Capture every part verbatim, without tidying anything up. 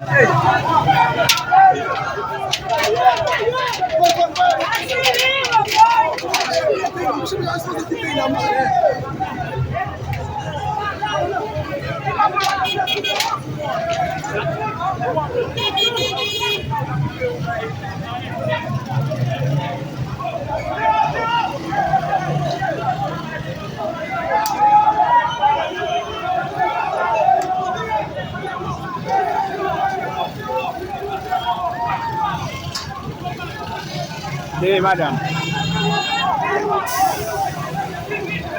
Hey, madam.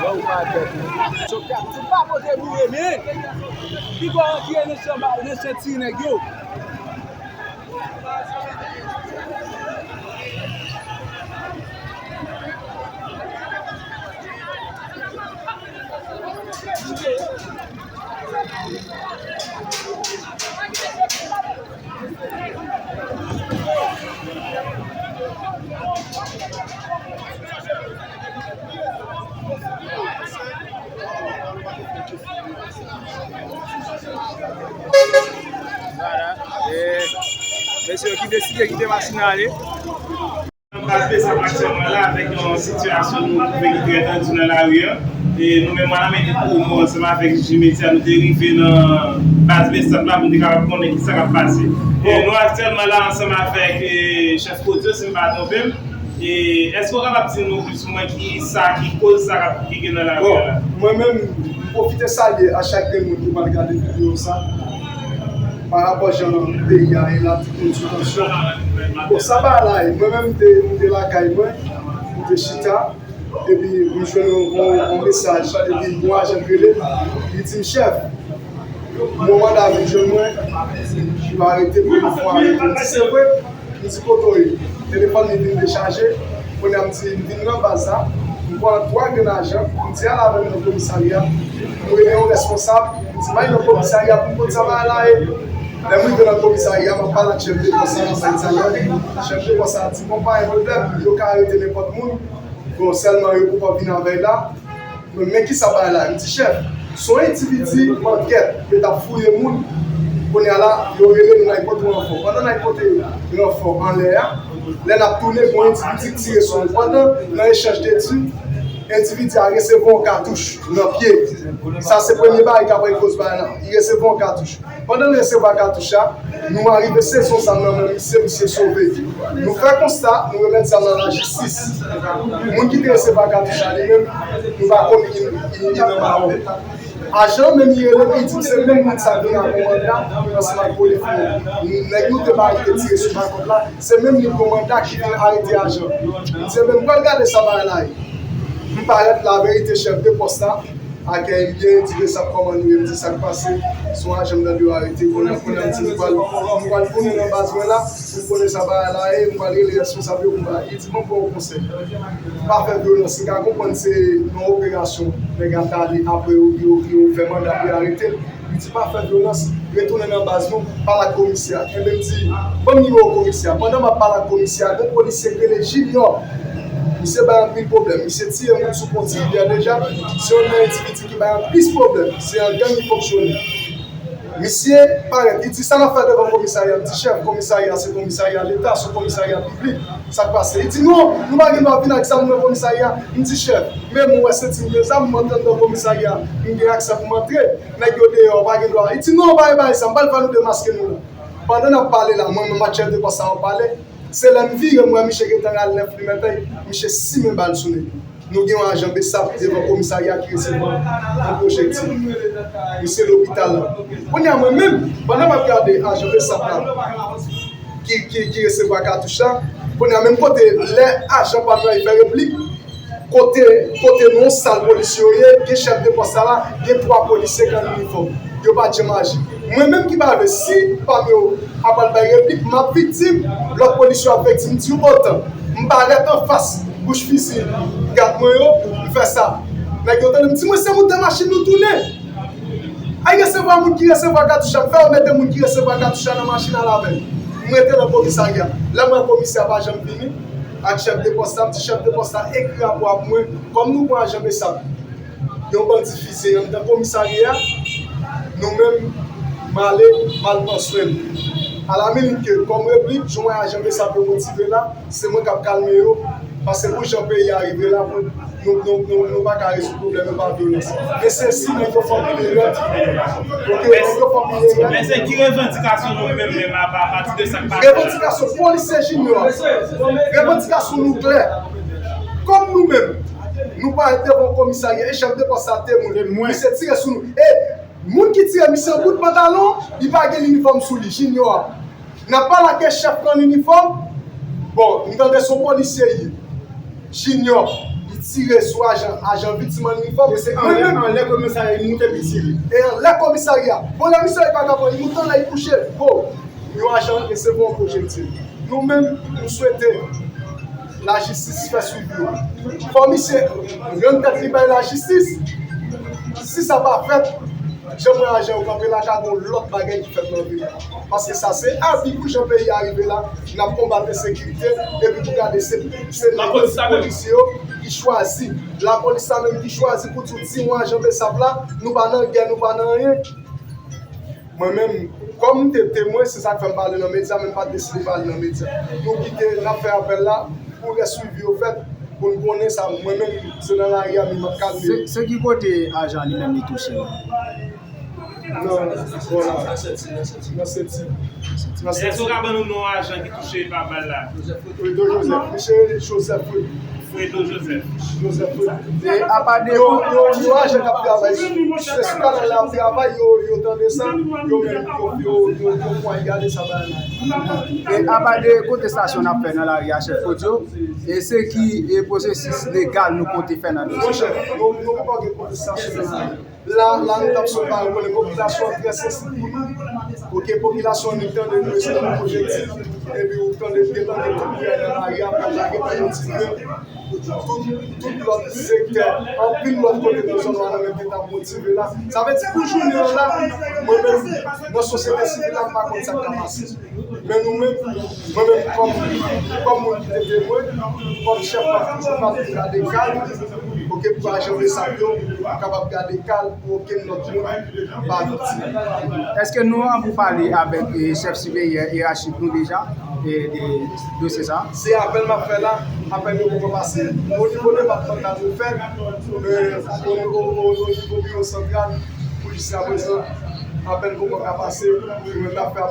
Bon, ou pa tèt ou. Sòt ap di pa pote boure, men. Li pa antre nan chanba, nan chantiye nèg yo. Vwala. E mesye yo ki deside kite machin nan ale. Nan baz Besap aktyèlman la, avèk yon sitiyasyon nou twouve ki trè tandi nan lari a. E nou menm, Wanament Promo, ansanm avèk Jimmy Media, nou te rive nan baz Besap la pou nou te kapab konnen kisa k ap pase. E nou aktyèlman la ansanm avèk, e, chèf Kodyo, si m pa twonpe m. E èske w kapab di nou plis ou mwen ki sa ki koz sa k ap, ki gen nan lari a la? Bon, mwen menm, m pwofite salye a chak grenn moun ki pral gade videyo sa. Pa rapò jan peyi a ye la, tout moun sou tansyon. Bon, sa bagay la ye, mwen menm, m te, m te lakay mwen, m te chita, epi m jwenn yon, yon, yon mesaj, epi yon ajan k rele m, li di m, "Chèf, yon manda vin jwenn mwen, yo arete m, yo fè yon arete." M di, "Se vre?" M di, "Kote w ye?" Telefòn li vin dechaje. Kounye a m di, m vin nan baz la, m pran twa grenn ajan, m di, "Al avè m nan komisarya." M rele yon rèsponsab, m di, "M al nan komisarya pou m konn sa bagay la ye." Lè m rive nan komisarya, m ap pale ak chèf de pòs la nan sa italyan. Chèf de pòs la di, "Bon, pa gen pwoblèm, yo ka arete nenpòt moun. Bon, sèlman yo poko vin avè l la." Mwen, men kisa bagay la? M di, "Chèf, se yon endividi mangèt, yo t ap fouye moun. Kounye a la, yo rele nou, n al pote ranfò." Pandan n al pote ranfò anlè a, lè n ap tounen, gen yon endividi ki tire sou nou. Pandan nan echanj de tir, endividi a resevwa yon katouch nan pye. Sa se premye bagay ki ap koz bagay la. Li resevwa yon katouch. Pandan l resevwa katouch la, nou arive sezi yon zam nan men misye, misye sove. Nou fè konsta, nou remèt zam nan lajistis. Moun ki te resevwa katouch la, li menm, nou pa konn ki, ki, ki nan mawon. Ajan menm li rele m, li di m se menm moun sa ki vin ak yon manda ansanm ak Polifront. Nèg nou te bay ki te tire sou makòt la, se menm li k yon manda ki vin arete ajan. M di, "Ebyen, m pral gade sa bagay la ye." M parèt, laverite, chèf de pòs la, akèy m byen, di, "Besap, kòman nou ye?" M di, "Sa k pase?" "Se yon ajan m tande yo arete, kounye a, kounye a," m di, "M pral, m pral tounen nan baz mwen la, pou m konnen sa bagay la ye, m pral rele rèsponsab yo pou m ba." Li di, "Mwen ba w konsèy. Pa fè vyolans, m ka konprann se yon operasyon, nèg ap ale apre yo, yo, yo fè manda pou yo arete l." Li di, "Pa fè vyolans, retounen nan baz nou, pale ak komisè a." Enben, m di, "Ban m nimewo komisè a." Pandan m ap pale ak komisè a, gen yon polisye ki rele Junior. Misye bay anpil pwoblèm. Misye tiye moun sou Pon Ti Rivyè deja. Se youn nan endividi ki bay anplis pwoblèm. Se an gang li fonksyone. Misye parèt, li di, "Sa n ap fè devan komisarya?" M di, "Chèf, komisarya se komisarya leta, se komisarya piblik. Sa k pase?" Li di, "Non, nou pa gen dwa vin ak zam nan komisarya." M di, "Chèf, men mwen wè senti m gen zam, m antre anndan komisarya, m gen aksè pou m antre. Nèg yo deyò, pa gen dwa." Li di, "Non, pa gen bagay sa, m pral fè nou demaske nou la." Pandan n ap pale la, mwen menm ak chèf de pòs sa ap pale, se lè m vire, m wè misye gentan rale nèf limèt, misye simen bal sou nèg yo. Nou gen yon ajan Besap devan komisarya ki resevwa yon pwojektil. Misye lopital la. Kounye a, mwen menm, pandan m ap gade ajan Besap la, ki, ki, ki resevwa katouch la, kounye a, menm kote, lè ajan pa t fè replik, kote, kote nan yon sal polis yo ye, gen chèf de pòs sa la, gen twa polisye k an inifòm. Yo pa t janm aji. Mwen menm ki pa vle, si pami yo ap al bay replik, m ap viktim, lòt polis yo ap viktim, di otan. M parèt anfas bouch fizi gad mwen yo, m fè sa. Nèg yo tande m di, "Mwen se moute machin nou tounen." Ay resevwa moun ki resevwa katouch la, m fè yo mete moun ki resevwa katouch la nan machin al avè l. M rete nan komisarya. Lè m wè komisè a pa janm vini, ak chèf de pòs la, m di chèf de pòs la, "Ekri rapò a pou mwen, kòm nou pran ajan Besap." Yon bandi fizye anndan komisarya a, nou menm, M ale, m al pran swen m. Alaminit ke, kòm replik, jan mwen ajan BSAP yo motive la, se mwen k ap kalme yo, paske pou jan peyi a rive la, pou nou, nou, nou, nou pa ka rezoud pwoblèm yo pa vyolans. Men se si nèg yo fè anpil erè. Ok, nèg yo fè anpil erè. Men se ki revandikasyon nou menm, menm, a pa, a pati de sa k pase? Revandikasyon polisye Junior. Revandikasyon nou klè. Kòm nou menm, nou parèt devan komisarya, e chèf de pòs la te moun. Misye tire sou nou. E moun ki tire misye an bout pantalon, li pa gen linifòm sou li, Junior. N ap pale ak chèf nan linifòm. Bon, m tande se yon polisye ye. Junior, li tire sou ajan, ajan viktim an linifòm. E se anlè, anlè komisarya, li moute li tire. E anlè komisarya. Bon, lè misye pa ka pran, li moute anlè, li kouche. Bon, yon ajan resevwa yon pwojektil. Nou menm, nou swete lajistis fè swivi yo. Fò misye rann tèt li bay lajistis. Si sa pa fèt, jan mwen ajan yo kanpe la, ka gen lòt bagay ki fèt nan vil la. Paske sa se abi pou jan peyi a rive la, n ap konbat ensekirite, epi pou gade se, se nèg yo, polisye yo ki chwazi, lapolis la menm ki chwazi pou di w ti mwa jan BSAP la, nou pa nan gè, nou pa nan anyen. Mwen menm, kòm m te temwen, se sa k fè m pale nan medya, men m pa t deside pale nan medya. Nou kite, n ap fè apèl la, pou lè swivi yo fèt, pou n konnen sa, mwen menm, se nan lari a, men m ap kalme. Se, se ki kote ajan li menm li touche? Nan, vwala. Nan senti. Nan senti. Èske w ka ban nou non ajan ki touche pa bal la? Fredo Joseph. Misye rele Joseph Fredo. Fredo Joseph. Joseph Fredo. E apa de yo, yo, yo ajan k ap travay sou, se sou kanal la ap travay, yo, yo tande sa, yo menm, yo, yo, yo, yo pway gade sa bagay la. E apa de kontestasyon n ap fè nan lari a, chèf Fredo, e se ki, e pwosesis legal nou konte fè nan dosye? Monchè, nou, nou poko gen kontestasyon nan lari. La, la nou t ap sot la, nou konnen popilasyon an trè sansib pou nou. Ok, popilasyon an, nou tande nou, se yon objektif. Epi ou tande, nou tande tout bagay nan lari a, pou lage pou kontinye. Tout, tout lòt sektè, anpil lòt kote nan zòn Wanament te t ap motive la. Sa vle di pou jounen an la, mwen menm, nan sosyete sivil la, m pa konn sa k ka pase. Men nou menm, mwen menm kòm, kòm moun ki te temwen, kòm chèf, m ap toujou, m ap toujou gade kal, ok, pou ajan BSAP yo kapab gade kal pou okenn lòt moun pa viktim. Èske nou an pou pale avèk, eh, chèf sipèryè yerachik nou deja, eh, de dosye sa? Se apèl m ap fè la, apèl yo poko pase. O nivo depatmantal nou fè, eh, o, o, o, o nivo biwo santral, pou jiskaprezan, apèl poko ka pase, nou menm n ap fè